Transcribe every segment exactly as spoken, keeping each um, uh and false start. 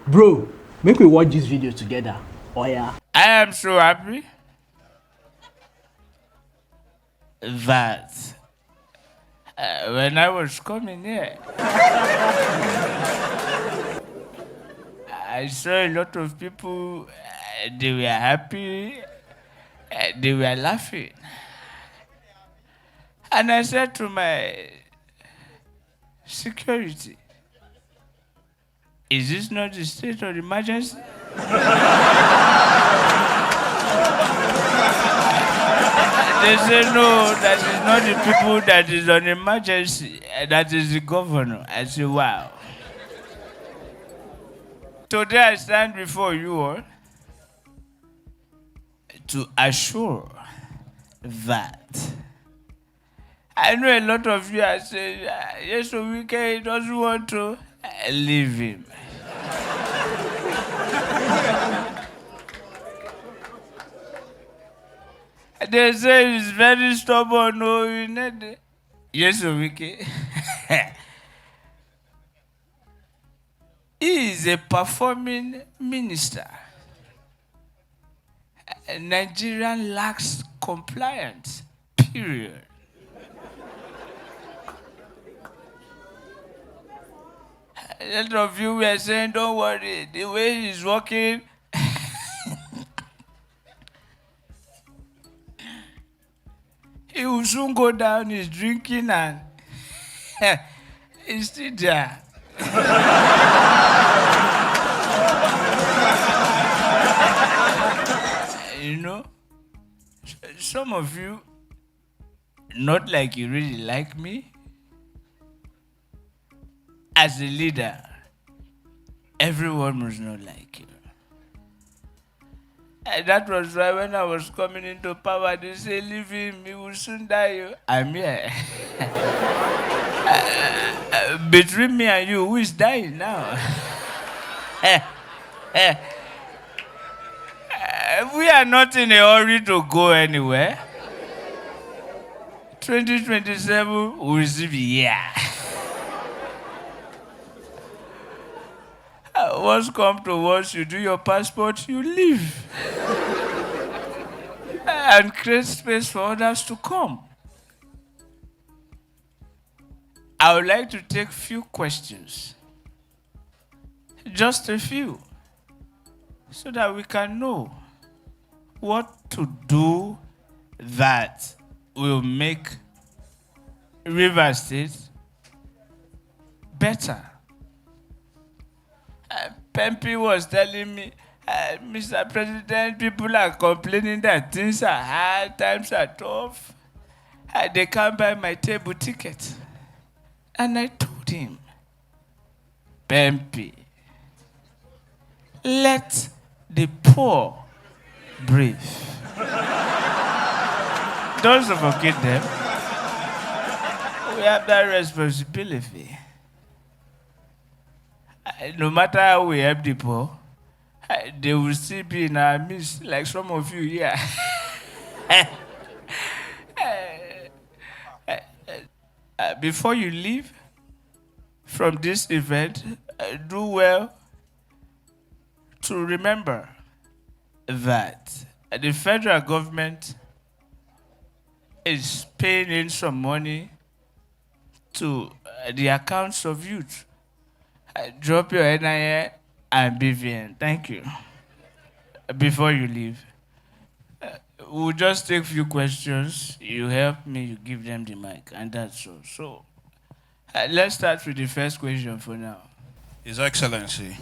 Bro, make we watch this video together. Oh yeah. I am so happy that uh, when I was coming here, I saw a lot of people, uh, they were happy, uh, they were laughing. And I said to my security, is this not the state of emergency? They say no, that is not the people that is on emergency, eh, that is the governor. I say, wow. Today I stand before you all to assure that I know a lot of you are saying, "Ah, yes, so Wike doesn't want to." Eh, leave him. They say he's very stubborn. No, you need. Yes, so Wike. He is a performing minister. Nigeria lacks compliance. Period. A lot of you were saying, don't worry, the way he's working, he will soon go down, he's drinking and he's still there. You know, s- some of you, not like you really like me, as a leader, everyone must not like you. And that was why when I was coming into power, they say, leave him, he will soon die. Oh. I'm here. Uh, between me and you, who is dying now? Eh, eh. Uh, we are not in a hurry to go anywhere. twenty twenty-seven will still be here. Uh, once come to once, you do your passport, you leave. And create space for others to come. I would like to take few questions. Just a few. So that we can know what to do that will make Rivers State better. Uh, Pempi was telling me, uh, mister President, people are complaining that things are hard, times are tough. Uh, they can't buy my table ticket. And I told him, Pempi, let the poor breathe. Don't suffocate them. We have that responsibility. Uh, no matter how we help the poor, uh, they will still be in our midst, like some of you here. Uh, uh, uh, uh, before you leave from this event, uh, do well to remember that the federal government is paying in some money to, uh, the accounts of youth. Uh, drop your N I N and B V N. Thank you. Before you leave, uh, we'll just take few questions. You help me, you give them the mic, and that's all. So, uh, let's start with the first question for now. His Excellency,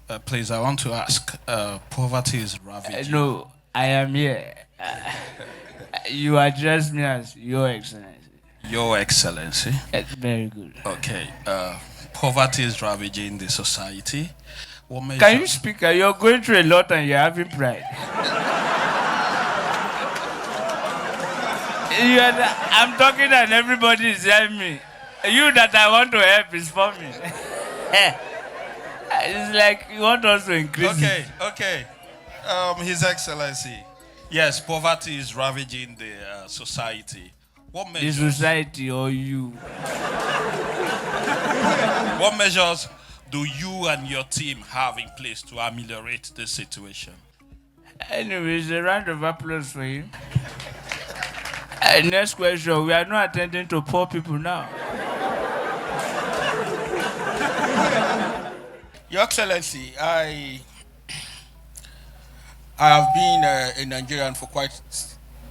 uh, please, I want to ask, uh, poverty is ravaging. Uh, no, I am here. Uh, you address me as Your Excellency. Your Excellency. It's very good. Okay, uh, poverty is ravaging the society. What measure? Can you speak? Uh, You're going through a lot and you're having pride. You are the- I'm talking and everybody is hearing me. You that I want to help is for me. It's like you want us to increase. Okay, okay. Um, His Excellency. Yes, poverty is ravaging the, uh, society. What the measures? Society or you? What measures? do you and your team have in place to ameliorate this situation? Anyways, a round of applause for him. Uh, next question. We are not attending to poor people now. Your Excellency, I I have been uh, a Nigerian for quite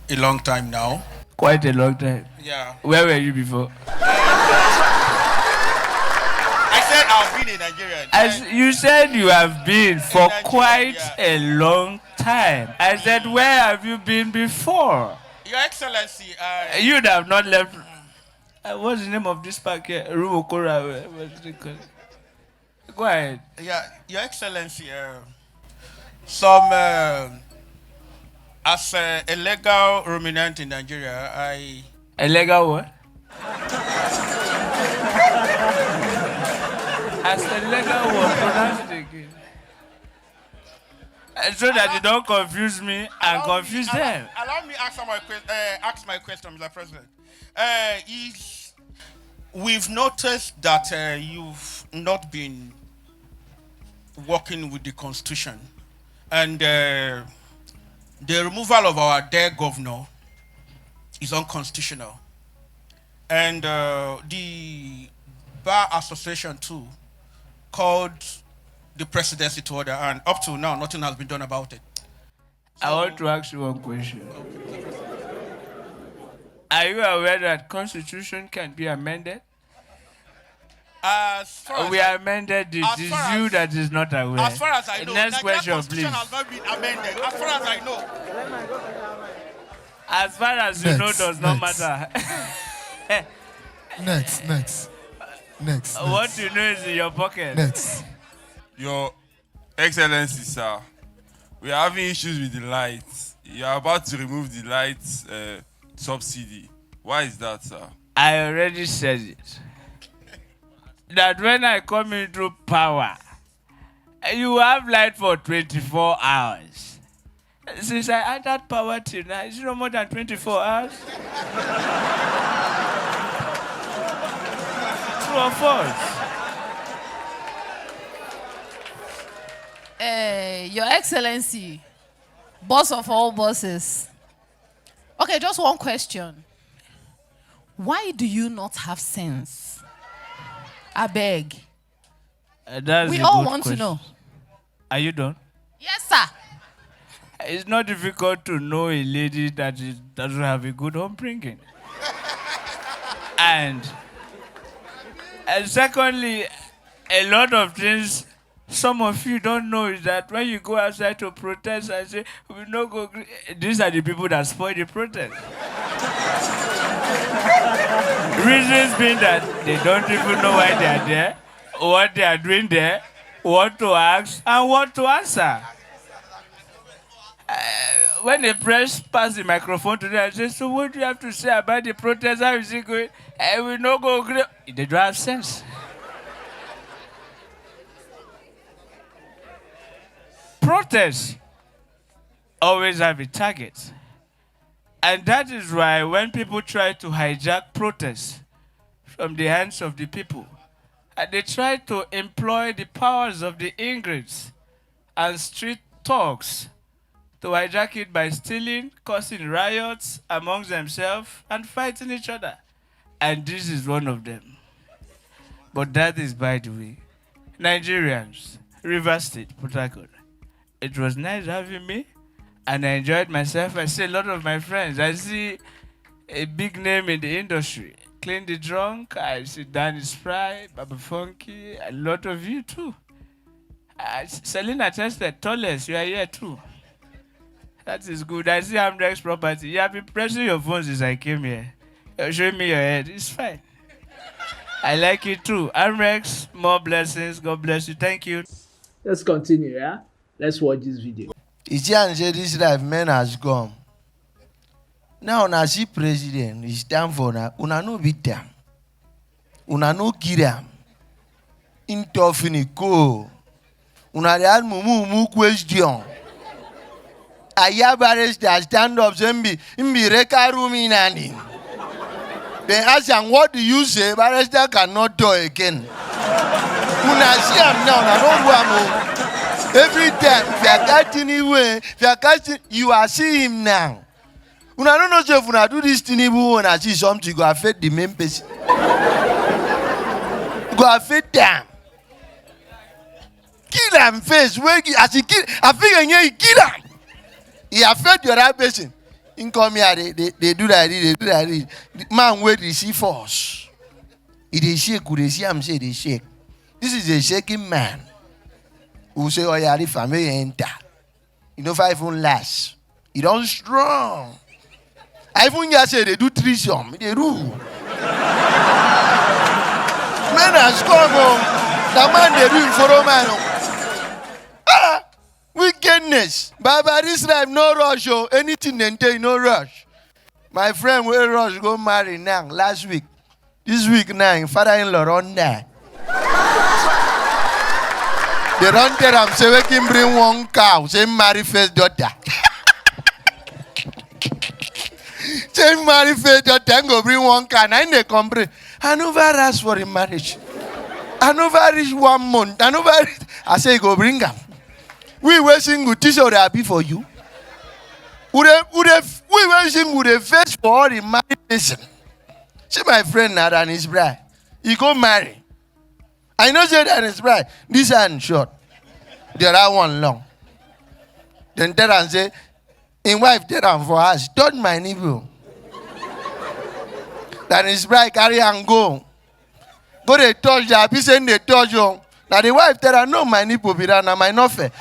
a long time now. Quite a long time. Yeah. Where were you before? I said I've been a Nigerian. As you said, you have been for Nigeria, quite yeah. a long time. I said, where have you been before? Your Excellency, I, You'd have not left. Uh, what's the name of this park here? Rubokora. What's it called? Go ahead. Yeah, Your Excellency, uh, some uh, as a, a legal ruminant in Nigeria, I A legal what? As a legal what? Pronounce it again. Uh, so that you don't confuse me and confuse allow, them. Allow me ask my que- uh, ask my question, Mister President. Uh, is we've noticed that uh, you've not been working with the constitution, and uh, the removal of our dear governor is unconstitutional, and uh, the bar association too called the presidency to order, and up to now nothing has been done about it. I want to ask you one question. Are you aware that constitution can be amended? As far as We I, amended it. as It's far you as- that is not aware. as far as I know, Next Nigeria question, constitution please. Has not been amended. As far as I know, As far as you know, Next, does not next. Matter. Next, next, next. What next. You know is in your pocket. Next. Your Excellency, sir, we are having issues with the light. You are about to remove the light uh, subsidy. Why is that, sir? I already said it. That when I come into power, you have light for twenty-four hours. Since I entered power till now, it's no more than twenty-four hours. True or false? Eh, Your Excellency, boss of all bosses. Okay, just one question. Why do you not have sense? I beg. Uh, that's We a all good want question. To know. Are you done? Yes, sir. It's not difficult to know a lady that is, doesn't have a good upbringing. and, and secondly, a lot of things some of you don't know is that when you go outside to protest and say, "We no go," agree, these are the people that spoil the protest. Reasons being that they don't even know why they are there, what they are doing there, what to ask, and what to answer. Uh, when the press pass the microphone to them, I say, "So what do you have to say about the protest? How is it going?" "Eh, we no go agree." They don't have sense. Protests always have a target. And that is why when people try to hijack protests from the hands of the people, uh, they try to employ the powers of the ingrates and street talks to hijack it by stealing, causing riots amongst themselves, and fighting each other. And this is one of them. But that is by the way. Nigerians, River State, Port Harcourt. It was nice having me, and I enjoyed myself. I see a lot of my friends. I see a big name in the industry. Clean the Drunk, I see Danny Spry, Baba Funky, a lot of you too. Uh, Selena Tested, Tallest, you are here too. That is good. I see Amrex Property. You have been pressing your phone since I came here. You're showing me your head. It's fine. I like it too. Amrex, more blessings. God bless you. Thank you. Let's continue, yeah? Let's watch this video. You see am say this life men has gone. Now una see president, it's time for una. Una no beat am. Una no kill am. Him talk finish go. Una dey ask mumu mumu question. I hear barrister stand up say him be him be reka rumi nani. Dem ask am, "What do you say?" Barrister cannot talk again. Una see am now, una don do am o. Every time, if you are catching him way, if you are catching, you are seeing him now. Una no know say if una do this thing, even when I see something, go affect the main person. Go affect them. Kill am face, wey gi-, as he kill, I feel like he kill am. He affect the other person. He come here, they, they, they do like this, they do like this. The man wey dey see force. He dey shake, we dey see am say he dey shake. This is a shaking man. We say, "Oh, yeah, the family enter." You know, five even last. He don strong. I even hear say they do threesome. They do. Men are strong, oh. The man they do in follow man, oh. Ah, wickedness. Baba, this life no rush, oh. Anything they take, no rush. My friend wey rush go marry now last week. This week now, him father-in-law don die. They don tell am say make him bring one cow, say him marry first daughter. Say him marry first daughter, him go bring one cow. Na him dey complain. "I never ask for a marriage. I never reach one month. I never reach." I say, "You go bring am." We wey single, this should be for you. We dey, we dey, we wey single dey first for all the married person. See my friend na than his bride. He go marry. I know say than his bride, this hand short. The other one long. Then tell am say, him wife tell am for house, "Touch my nipple." Than his bride carry am go. Go dey touch, I be saying dey touch, oh. Now the wife tell her, "No, my nipple be that, na my nothing."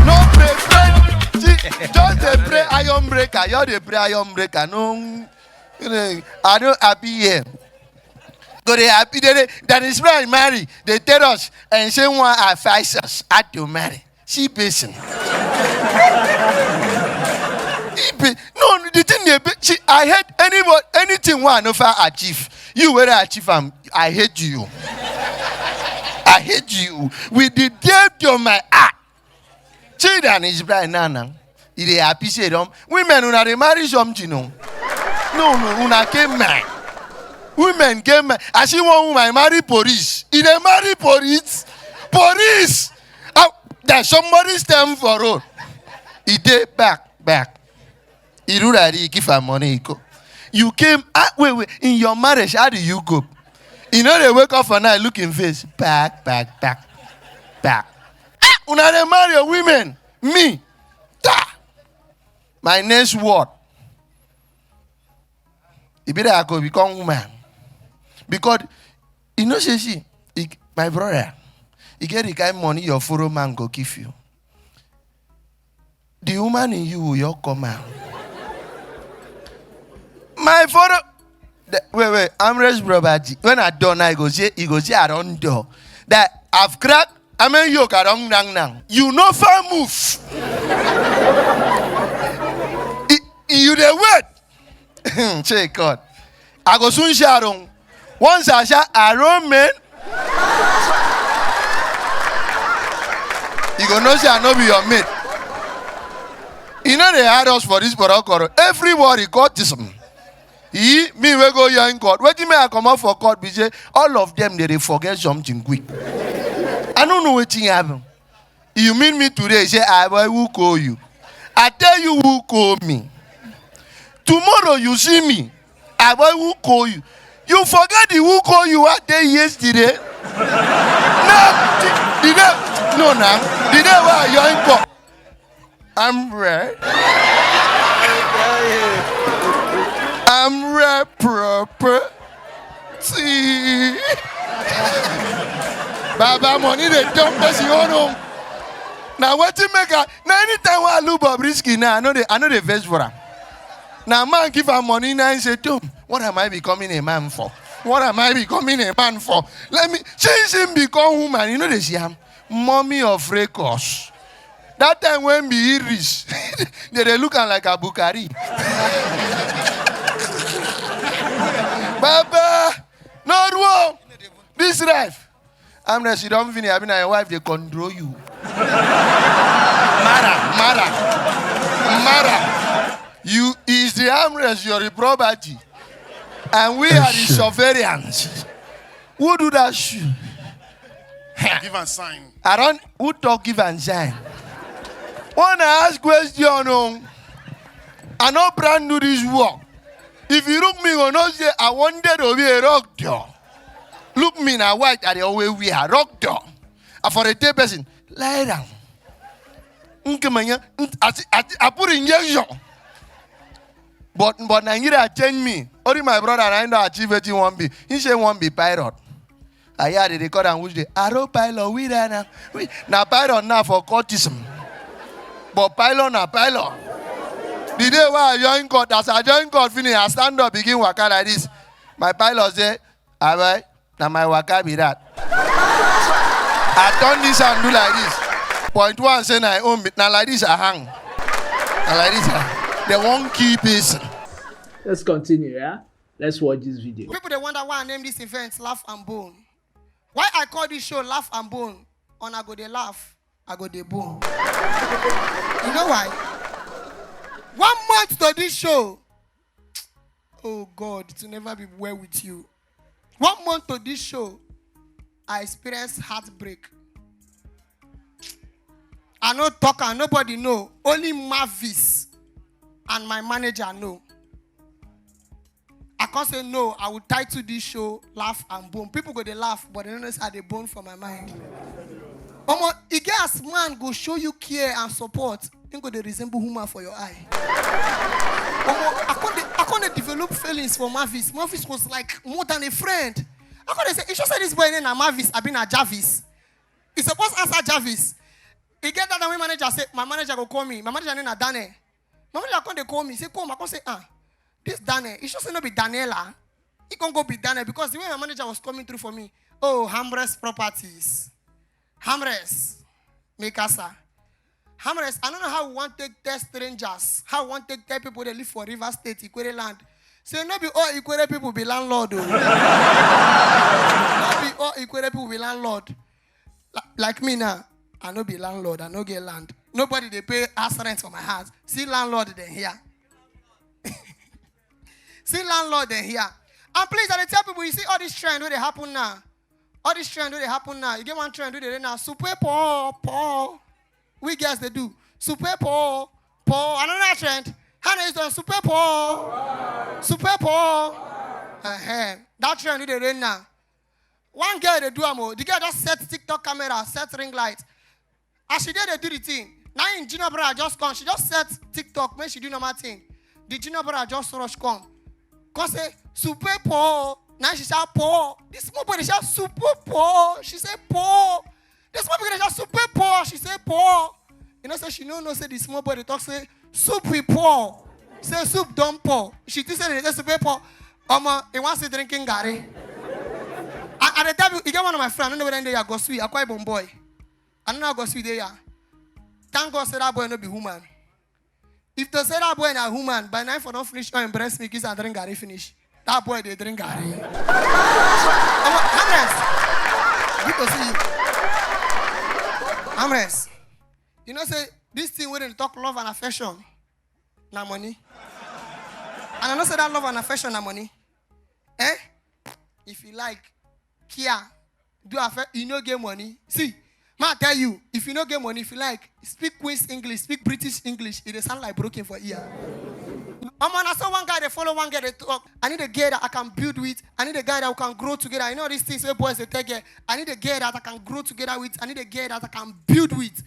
No pray, pray. See, just dey pray iron breaker. You dey pray iron breaker. No, you know, I don't happy here. Go dey happy. They, they, that is why I marry. They tell us and say one advice us how to marry. See person. He be, no, the thing they be, see, I hate anybody, anything one no far achieve. You will achieve am. I hate you. I hate you with the depth of my heart. See that is bright now now. He dey happy say don women una dey marry something, no. No, no, una came man. Women came man. I see one woman marry police. He dey marry police. Police. Oh, that somebody stand for road. He dey back, back. He do that, he give her money, he go. You came, ah, wait, wait, in your marriage, how do you go? You know they wake up for night, look in face, back, back, back, back. Ah, una dey marry a women, me, ta. My next word, e be that I go become woman, because you know say see, e, my brother, you get the kind money your follow man go give you. The woman in you will your come out. My photo. The, wait, wait. Armrest property. When I done, I go say, he go say I don't do. That I've cracked. I mean, you can wrong now. You know, far move. I- you dey wait. Say God. I go soon share on. Once I share Aaron, man, you go know say I no be your mate. You know they had us for this Borokoro. Everybody got this. He, me, we go young God. Wetin make I come out for court, be say all of them, they dey forget something quick. I don't know wetin happen. You meet me today, say, "Ah, boy, who call you?" I tell you who call me. Tomorrow you see me, "Ah, boy, who call you?" You forget the who call you I tell yesterday. No, the, the day, no, now, the day where I join call. I'm red. I'm red proper. See. Baba, money dey turn person own, oh. Now wetin make I, now anytime when I look Bobrisky now, I know they, I know they vex for am. Now man give am money, now he say, "Tom, what am I becoming a man for? What am I becoming a man for?" Let me, since him become woman, you know they see am, mommy of records. That time when be Iris, they dey look am like a Bukari. Baba, no wrong. This life. I'm not, you don't finish. I mean, your wife, they control you. Mara, Mara, Mara. You is the armrest, your property. And we are the surveillance. Who do that shoe? Give and sign. I don't. Who talk give and sign? When I ask question, oh, I know brand new this work. If you look me, you know say I wanted to be a rock door. Look me now, white I dey always wear rock door. I for a day person lie down. Nkemanya, I put injection. But but Nigeria change me. Only my brother and I know achieve wetin one be. He say one be pilot. I hear they call am which day. Arrow pilot, we there now. We, na pilot now for cultism. But pilot na pilot. The day wey I join God, as I join God finish, I stand up begin waka like this. My pilot say, "Abai, na my waka be that." I turn this and do like this. Point one say na I own, na like this I hang. Na like this I hang. They won't keep peace. Let's continue, yeah? Let's watch this video. People they wonder why I name this event Laugh and Bone. Why I call this show Laugh and Bone? On I go they laugh, I go they bone. You know why? One month to this show. Oh God, to never be well with you. One month to this show, I experienced heartbreak. I no talk and nobody know. Only Mavis and my manager know. I can't say no. I will title this show "Laugh and Bone." People go they laugh, but they don't know how they bone for my mind. Omo, e get as man go show you care and support. Him go dey resemble woman for your eye. Omo, I can't, I can't develop feelings for Mavis. Mavis was like more than a friend. I can't say, you should say this boy name na Mavis, I been a Jarvis. He supposed answer Jarvis. He get that when manager say, my manager go call me. My manager name na Dane. My manager come they call me. Say, come, I come say, ah, this Dane. He should say no be Daniela. He can go be Dane because the way my manager was coming through for me, oh, Hamres Properties. Hamres. Mikasa. Hamres, I don't know how we want to take test strangers. How we want to take tell people they live for River State, Ikwere land. Say no be all Ikwere people be landlord. Oh. No be all Ikwere people be landlord. Like me now, I no be landlord, I no get land. Nobody they pay house rent for my house. See landlord then here. See landlord then here. And please, I tell people, you see all this trend where they happen now. All this trend where they happen now. You get one trend where they now. Super poor, poor. We girls they do. Super poor, poor. Another trend. How is done? Super poor. Super poor. Uh-huh. That trend where they now. One girl they do am o. The girl just set TikTok camera, set ring light. As she did they do the thing. Now in junior brother just come. She just set TikTok, make she do normal thing. The junior brother just rush come. Come say, super poor. Now she shout poor. This small boy they shout super poor. She say poor. This small boy they shout super poor. She say poor. You know say she no know say the small boy they talk say soup we poor. Say soup don't poor. She think say they say soup we poor. Omo, he wants to drinking garri. I, I dey tell you, you get one of my friend, I don't know whether they are Gosui, Akwa Ibom boy. I don't know how Gosui they are. Thank God say that boy no be woman. If to say that boy na woman, by nine for don't finish or embrace me, kiss and drink garri finish. That boy they drink garri. Omo, Amres. Good to see you. Amres. You know say this thing where they talk love and affection, na money. And I know say that love and affection na money. Eh? If you like, Kia, do affect, you no get money. See, ma tell you, if you no get money, if you like, speak Queen's English, speak British English, it dey sound like broken for ear. I'm on, I saw one guy they follow one guy they talk. I need a girl that I can build with. I need a guy that we can grow together. You know these things where boys they take it. I need a girl that I can grow together with. I need a girl that I can build with.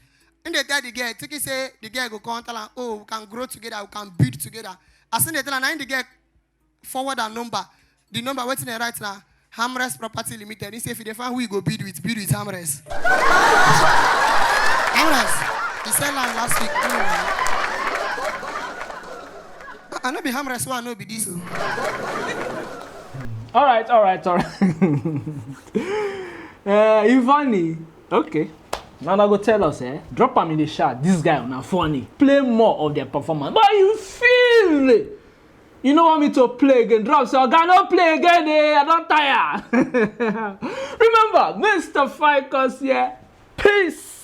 And they tell the girl, think he say the girl go come tell her, oh, we can grow together, we can build together. As soon as they tell her, now the girl forward her number. The number waiting there right now. Hamres Property Limited. He say if you dey find who you go build with, build with Hamres. Hamres. He sell land last week. I, I know be Hamres one, no be this. Oh. All right, all right, all right. uh, Ivani, okay. Now I go tell us, eh? Drop am in the chat. This guy na funny. Play more of their performance. But you feel it. You don't want me to play again. Drop so I no play again. Eh? I don't tire. Remember, Mister Ficus here. Peace.